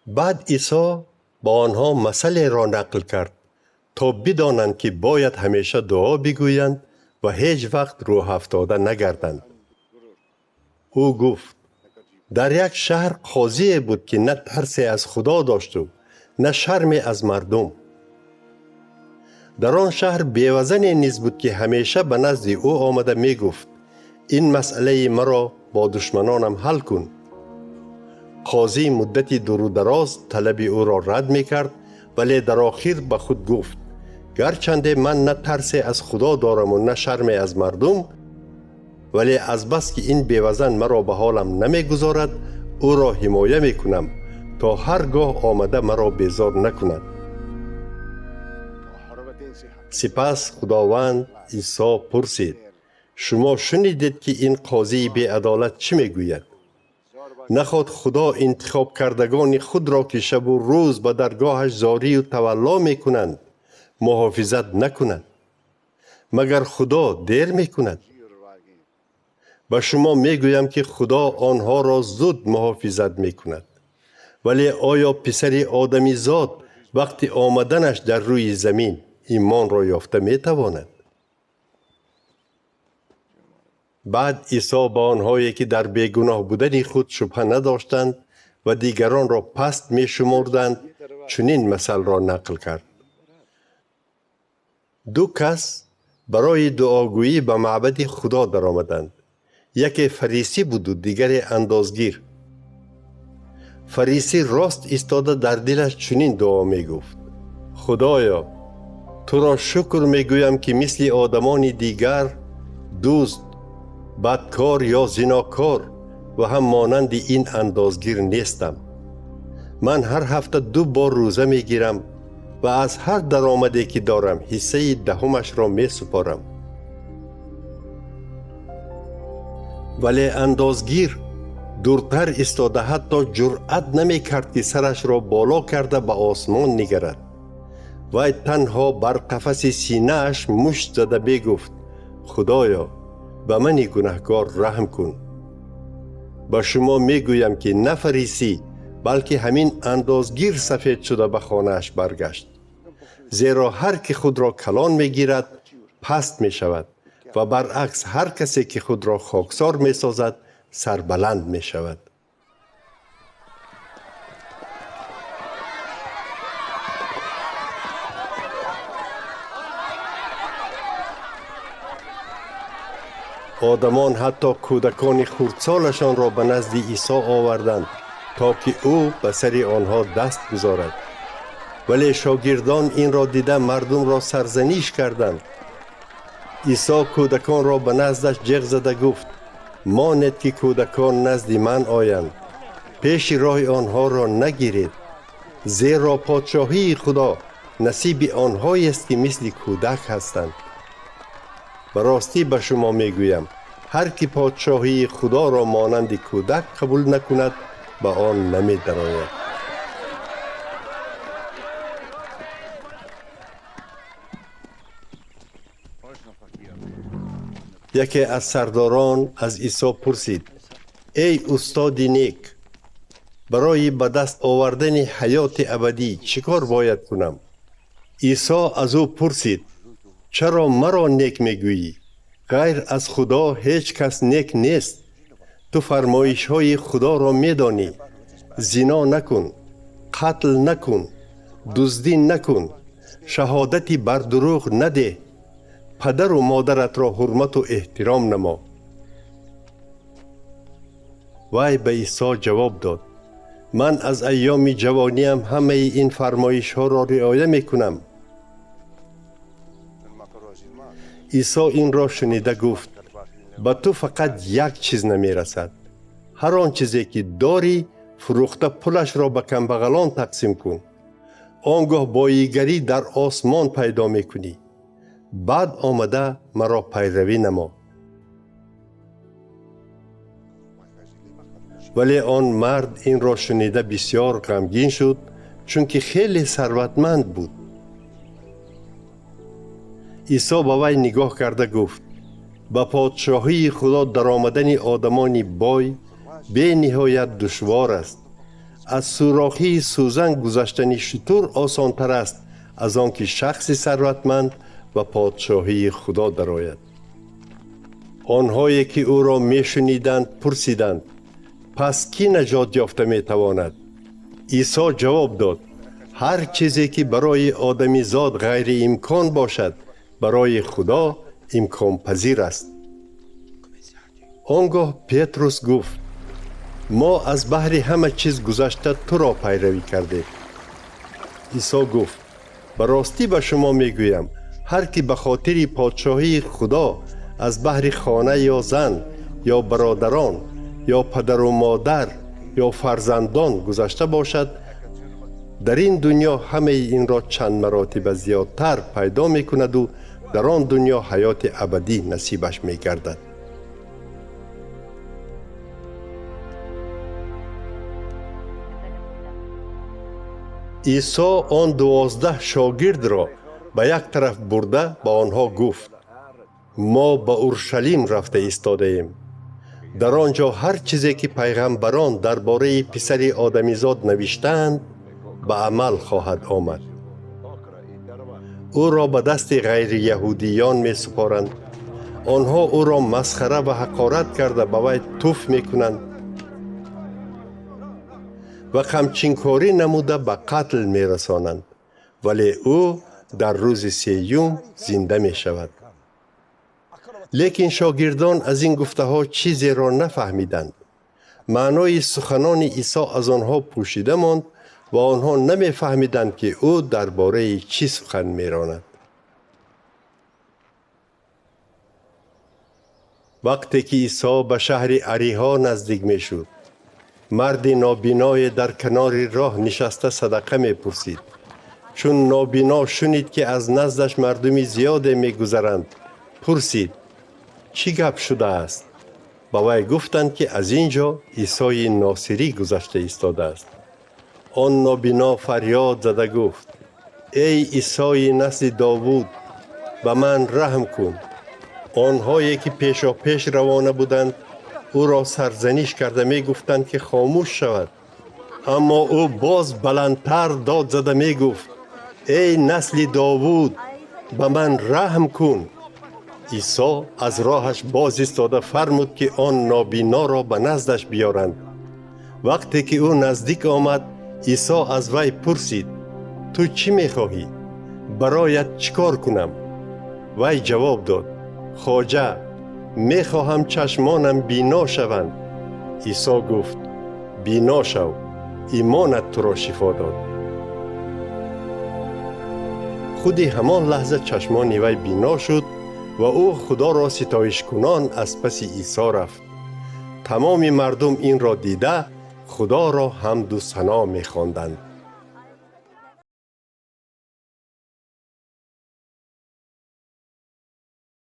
Баъд Исо ба онҳо масъалеро нақл кард, то бидонанд, ки бояд ҳамеша дуо бигӯянд ва ҳеҷ вақт рӯҳафтода нагарданд. Ӯ гуфт: дар як шаҳр қозие буд, ки на тарсе аз Худо дошту на шарме аз мардум. Дар он шаҳр бевазане низ буд, ки ҳамеша ба назди ӯ омада мегуфт: ин масъалаи маро бо душманонам ҳал кун. Қозӣ муддати дуру дароз талаби ӯро рад мекард, вале дар охир ба худ гуфт: гарчанде ман на тарсе аз Худо дораму на шарме аз мардум, вале азбаски ин бевазан маро ба ҳолам намегузорад, ӯро ҳимоя мекунам, то ҳар гоҳ омада маро безор накунад. Сипас Худованд Исо пурсид: шумо шунидед, ки ин қозии беадолат чӣ мегӯяд? Наход Худо интихобкардагони худро, ки шабу рӯз ба даргоҳаш зорию тавалло мекунанд, муҳофизат накунад? Магар Худо дер мекунад? Ба шумо мегӯям, ки Худо онҳоро зуд муҳофизат мекунад. Вале оё писари одамизод вақти омаданаш дар рӯи замин имонро ёфта метавонад? Баъд Исо ба онҳое, ки дар бегуноҳ будани худ шубҳа надоштанд ва дигаронро паст мешумурданд, чунин масалро нақл кард. Ду кас барои дуогӯӣ ба маъбади Худо даромаданд. Яке фарисӣ буду дигаре андозгир. Фарисӣ рост истода дар дилаш чунин дуо мегуфт: Худоё, туро шукр мегӯям, ки мисли одамони дигар дузд, бадкор ё зинокор ва ҳам монанди ин андозгир нестам. Ман ҳар ҳафта 2 бор рӯза мегирам ва аз ҳар даромаде, ки дорам, ҳиссаи даҳумашро месупорам. Вале андозгир дуртар истода ҳатто ҷуръат намекард, ки сарашро боло карда ба осмон нигарад. Вай танҳо бар қафаси синааш мушт зада мегуфт: Худоё, ба мани гунаҳкор раҳм кун. Ба шумо мегӯям, ки на фарисӣ, балки ҳамин андозгир сафед шуда ба хонааш баргашт. Зеро ҳар ки худро калон мегирад, паст мешавад ва баръакс ҳар касе, ки худро хоксор месозад, сарбаланд мешавад. Одамон ҳатто кӯдакони хурдсолашонро ба назди Исо оварданд, то ки ӯ ба сари онҳо даст гузорад. Вале шогирдон инро дида мардумро сарзаниш карданд. Исо кӯдаконро ба наздаш ҷеғ зада гуфт: монед, ки кӯдакон назди ман оянд, пеши роҳи онҳоро нагиред, зеро подшоҳии Худо насиби онҳоест, ки мисли кӯдак ҳастанд. Ба ростӣ ба шумо мегӯям, ҳар ки подшоҳии Худоро монанди кӯдак қабул накунад, ба он намедарояд. Яке аз сардорон аз Исо пурсид: эй устоди нек, барои ба даст овардани ҳаёти абадӣ чӣ кор бояд кунам? Исо аз ӯ пурсид: чаро маро нек мегӯӣ? Ғайр аз Худо ҳеҷ кас нек нест. Ту фармоишҳои Худоро медонӣ: зино накун, қатл накун, дуздӣ накун, шаҳодати бар дурӯғ надеҳ, падару модаратро ҳурмату эҳтиром намо. Вай ба Исо ҷавоб дод: ман аз айёми ҷавониам ҳамаи ин фармоишҳоро риоя мекунам. Исо инро шунида гуфт: ба ту фақат як чиз намерасад. Ҳар он чизе, ки дорӣ, фурӯхта пулашро ба камбағалон тақсим кун. Он гоҳ боигарӣ дар осмон пайдо мекунӣ. Баъд омада маро пайравӣ намо. Вале он мард инро шунида бисёр ғамгин шуд, чунки хеле сарватманд буд. Исо ба вай нигоҳ карда гуфт: ба подшоҳии Худо даромадани одамони бой бениҳоят душвор аст. Аз сӯрохии сӯзан гузаштани шутур осонтар аст аз он ки шахси сарватманд ба подшоҳии Худо дарояд. Онҳое ки ӯро мешуниданд пурсиданд: пас кӣ наҷот ёфта метавонад? Исо ҷавоб дод: ҳар чизе ки барои одамизод ғайриимкон бошад, барои Худо имконпазир аст. Он гоҳ Петрус гуфт: мо аз баҳри ҳама чиз гузашта туро пайравӣ кардем. Исо гуфт: ба ростӣ ба шумо мегӯям, ҳар ки ба хотири подшоҳии Худо аз баҳри хона ё зан ё бародарон ё падару модар ё фарзандон гузашта бошад, дар ин дунё ҳамаи инро чанд маротиба зиёдтар пайдо мекунаду дар он дунё ҳаёти абадӣ насибаш мегардад. Исо он 12 шогирдро ба як тараф бурда ба онҳо гуфт: мо ба Уршалим рафта истодаем. Дар он ҷо ҳар чизе ки пайғамбарон дар бораи писари одамизод навиштаанд, ба амал хоҳад омад. Ӯро ба дасти ғайрияҳудиён месупоранд. Онҳо ӯро масхара ва ҳақорат карда ба вай туф мекунанд ва қамчинкорӣ намуда ба қатл мерасонанд, вале ӯ дар рӯзи сеюм зинда мешавад. Лекин шогирдон аз ин гуфтаҳо чизеро нафаҳмиданд. Маънои суханони Исо аз онҳо пӯшида монд ва онҳо намефаҳмиданд, ки ӯ дар бораи чӣ сухан меронад. Вақте ки Исо ба шаҳри Ариҳо наздик мешуд, марди нобиное дар канори роҳ нишаста садақа мепурсид. Чун нобино шунид, ки аз наздаш мардуми зиёде мегузаранд, пурсид: чӣ гап шудааст? Ба вай гуфтанд, ки аз ин ҷо Исои Носирӣ гузашта истодааст. Он нобино фарёд зада гуфт: эй Исои насли Довуд, ба ман раҳм кун. Онҳое ки пешопеш равона буданд, ӯро сарзаниш карда мегуфтанд, ки хомӯш шавад. Аммо ӯ боз баландтар дод зада мегуфт: эй насли Довуд, ба ман раҳм кун. Исо аз роҳаш боз истода фармуд, ки он нобиноро ба наздаш биёранд. Вақте ки ӯ наздик омад, Исо аз вай пурсид: ту чӣ мехоҳӣ? Бароят чӣ кор кунам? Вай ҷавоб дод: хоҷа, мехоҳам чашмонам бино шаванд. Исо гуфт: бино шав, имонат туро шифо дод. Худи ҳамон лаҳза чашмони вай бино шуд ва ӯ Худоро ситоишкунон аз паси Исо рафт. Тамоми мардум инро дида Худоро ҳамду сано мехонданд.